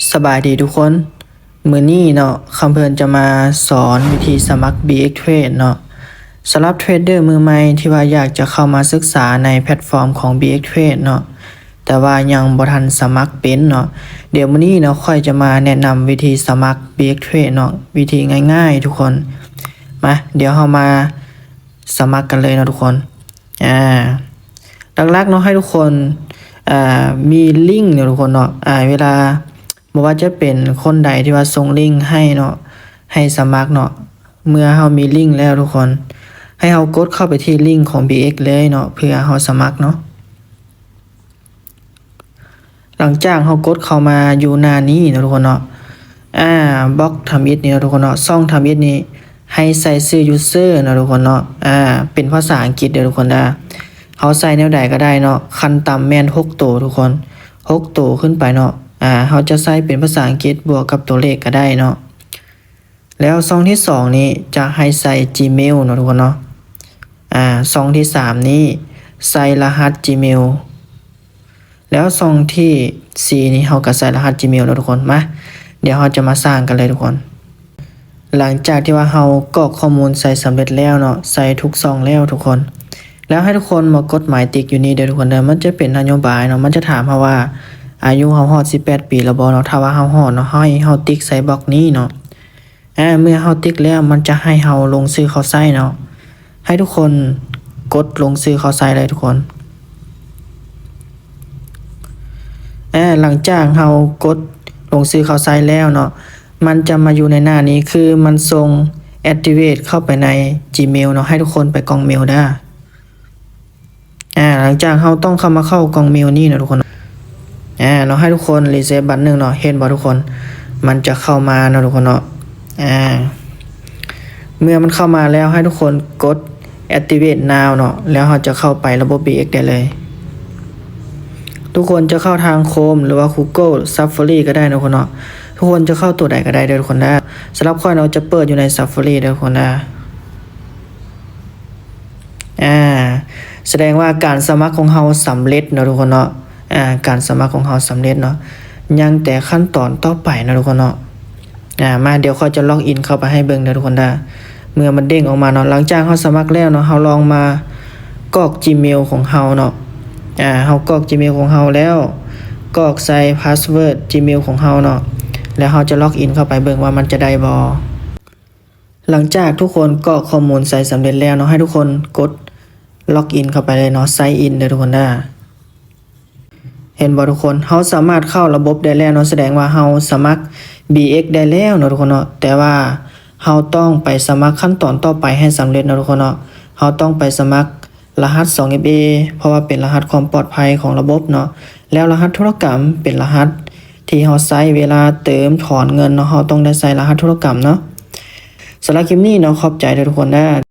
ສະບາຍດີທຸກຄົນ, ມື້ນີ້ເນາະ ຄຳເພິ່ນຈະມາສອນວິທີສະໝັກ ບີເອັກເທຣດເນາະ. ສຳລັບເທຣດເດີມືໃໝ່ທີ່ວ່າຢາກຈະເຂົ້າມາສຶກສາໃນແພລດຟອມຂອງ ບີເອັກເທຣດເນາະ ແຕ່ວ່າຍັງບໍ່ທັນສະໝັກເປັນເນາະ, ດຽວມື້ນີ້ເນາະ ຂ້ອຍຈະມາແນະນຳວິທີສະໝັກ ບີເອັກເທຣດເນາະ ວິທີງ່າຍໆທຸກຄົນ. ມາ ດຽວເຮົາມາສະໝັກກັນເລີຍເນາະທຸກຄົນ. ອ່າ ຫຼັກໆເນາະ ໃຫ້ທຸກຄົນ ອ່າ ມີລິ້ງເນາະທຸກຄົນເນາະ. ອ່າ ເວລາ ບໍ່ວ່າຈະເປັນຄົນໃດທີ່ວ່າສົ່ງລິ້ງໃຫ້ເນາະ ໃຫ້ສະໝັກເນາະ, ເມື່ອເຮົາມີລິ້ງແລ້ວທຸກຄົນ ໃຫ້ເຮົາກົດເຂົ້າໄປທີ່ລິ້ງຂອງ ບີເອັກ ເລີຍເນາະ ເພື່ອເຮົາສະໝັກເນາະ. ຫຼັງຈາກເຮົາກົດເຂົ້າມາຢູ່ໜ້ານີ້ເນາະທຸກຄົນເນາະ, ອ່າ ບລັອກທຳອິດນີ້ເນາະທຸກຄົນເນາະ, ຊ່ອງທຳອິດນີ້ໃຫ້ໃສ່ຊື່ user ເນາະທຸກຄົນເນາະ. ອ່າ ເປັນພາສາອັງກິດເດີທຸກຄົນເດີ, ເຮົາໃສ່ແນວໃດກໍໄດ້ເນາະ, ຂັ້ນຕ່ຳແມ່ນຫົກໂຕທຸກຄົນ, ຫົກໂຕຂຶ້ນໄປເນາະ. ອ່າ ເຮົາຈະໃສ່ເປັນພາສາອັງກິດບວກກັບຕົວເລກກໍໄດ້ເນາະ. ແລ້ວຊ່ອງທີສອງນີ້ຈະໃຫ້ໃສ່ Gmail ເນາະທຸກຄົນເນາະ. ອ່າ ຊ່ອງທີສາມນີ້ໃສ່ລະຫັດ Gmail, ແລ້ວຊ່ອງທີສີ່ນີ້ເຮົາກໍໃສ່ລະຫັດ Gmail ເນາະທຸກຄົນ. ມາ ດຽວເຮົາຈະມາສ້າງກັນເລີຍທຸກຄົນ. ຫຼັງຈາກທີ່ວ່າເຮົາກອກຂໍ້ມູນໃສ່ສຳເລັດແລ້ວເນາະ, ໃສ່ທຸກຊ່ອງແລ້ວທຸກຄົນ, ແລ້ວໃຫ້ທຸກຄົນມາກົດໝາຍຕິກຢູ່ນີ້ເດີທຸກຄົນເດີ. ມັນຈະເປັນນະໂຍບາຍເນາະ, ມັນຈະຖາມເຮົາວ່າອາຍຸເຮົາຮອດສິບແປດປີແລ້ວບໍ່ເນາະ. ຖ້າວ່າເຮົາຮອດເນາະ, ໃຫ້ເຮົາຕິກໃສ່ບລັອກນີ້ເນາະ. ອາ ເມື່ອເຮົາຕິກແລ້ວ ມັນຈະໃຫ້ເຮົາລົງຊື່ເຂົ້າໃຊ້ເນາະ, ໃຫ້ທຸກຄົນກົດລົງຊື່ເຂົ້າໃຊ້ເລີຍທຸກຄົນ. ອາ ຫຼັງຈາກເຮົາກົດລົງຊື່ເຂົ້າໃຊ້ແລ້ວເນາະ, ມັນຈະມາຢູ່ໃນໜ້ານີ້ ຄືມັນສົ່ງ activate ເຂົ້າໄປໃນ Gmail ເນາະ, ໃຫ້ທຸກຄົນໄປກ່ອງເມວເດີ. ອາ ຫຼັງຈາກເຮົາຕ້ອງເຂົ້າມາເຂົ້າກ່ອງເມວນີ້ເນາະທຸກຄົນ. ອາ ເນາະ ໃຫ້ທຸກຄົນ reset ບັດໜຶ່ງເນາະ, ເຫັນບໍ່ທຸກຄົນ? ມັນຈະເຂົ້າມາເນາະທຸກຄົນເນາະ. ອາ ເມື່ອມັນເຂົ້າມາແລ້ວ ໃຫ້ທຸກຄົນກົດ activate now ເນາະ, ແລ້ວເຮົາຈະເຂົ້າໄປລະບົບ ບີເອັກ ໄດ້ເລີຍ. ທຸກຄົນຈະເຂົ້າທາງ Chrome ຫຼືວ່າ Google Safari ກໍໄດ້ເນາະທຸກຄົນເນາະ, ທຸກຄົນຈະເຂົ້າຕົວໃດກໍໄດ້ເດີທຸກຄົນເດີ. ສຳລັບຂ້ອຍເນາະ ຈະເປີດຢູ່ໃນ Safari ເດີທຸກຄົນເດີ. ອາ ສະແດງວ່າການສະໝັກຂອງເຮົາສຳເລັດເນາະທຸກຄົນເນາະ. ອາ ການສະໝັກຂອງເຮົາສຳເລັດເນາະ, ຍັງແຕ່ຂັ້ນຕອນຕໍ່ໄປເນາະທຸກຄົນເນາະ. ອາ ມາ ດຽວຂ້ອຍຈະ log in ເຂົ້າໄປໃຫ້ເບິ່ງເດີທຸກຄົນເດີ. ເມື່ອມັນເດ້ງອອກມາເນາະ, ຫຼັງຈາກເຮົາສະໝັກແລ້ວເນາະ, ເຮົາລອງມາກອກ Gmail ຂອງເຮົາເນາະ. ອາ ເຮົາກອກ Gmail ຂອງເຮົາແລ້ວ, ກອກໃສ່ password Gmail ຂອງເຮົາເນາະ, ແລ້ວເຮົາຈະ log in ເຂົ້າໄປເບິ່ງວ່າມັນຈະໄດ້ບໍ່. ຫຼັງຈາກທຸກຄົນກອກຂໍ້ມູນໃສ່ສຳເລັດແລ້ວເນາະ, ໃຫ້ທຸກຄົນກົດ log in ເຂົ້າໄປເລີຍເນາະ, sign in ເດີທຸກຄົນເດີ. ເຫັນບໍ່ທຸກຄົນ? ເຮົາສາມາດເຂົ້າລະບົບໄດ້ແລ້ວເນາະ, ສະແດງວ່າເຮົາສະໝັກ ບີເອັກ ໄດ້ແລ້ວເນາະທຸກຄົນເນາະ. ແຕ່ວ່າເຮົາຕ້ອງໄປສະໝັກຂັ້ນຕອນຕໍ່ໄປໃຫ້ສຳເລັດເນາະທຸກຄົນເນາະ. ເຮົາຕ້ອງໄປສະໝັກ ລະຫັດ ສອງເອັຟເອ ເພາະວ່າເປັນລະຫັດຄວາມປອດໄພຂອງລະບົບເນາະ, ແລ້ວລະຫັດທຸລະກຳເປັນລະຫັດທີ່ເຮົາໃຊ້ເວລາເຕີມຖອນເງິນເນາະ, ເຮົາຕ້ອງໄດ້ໃສ່ລະຫັດທຸລະກຳເນາະ. ສຳລັບຄລິບນີ້ເນາະ, ຂອບໃຈເດີທຸກຄົນເດີ.